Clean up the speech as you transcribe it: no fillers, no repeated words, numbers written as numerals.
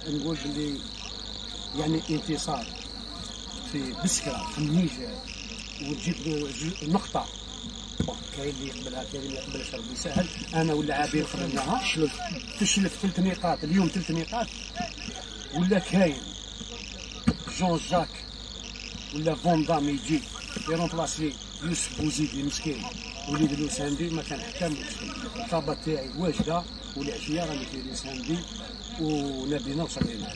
نقول باللي يعني انتصار في بسكره في النيجر وتجيب نقطه، bon كاين اللي يقبلها، كاين اللي ما يقبلهاش، ربي يسهل. انا واللاعبين قبلناها. تشلف 3 نقاط اليوم، 3 نقاط. ولا كاين جون جاك ولا فوندام يجي ي remplacer يوسف بوزيدي مسكين وليد لوساندي، ما كان حتى مشكل. الطابة تاعي واجدة والعشيه راني في لوساندي ونبي نوصل لنا.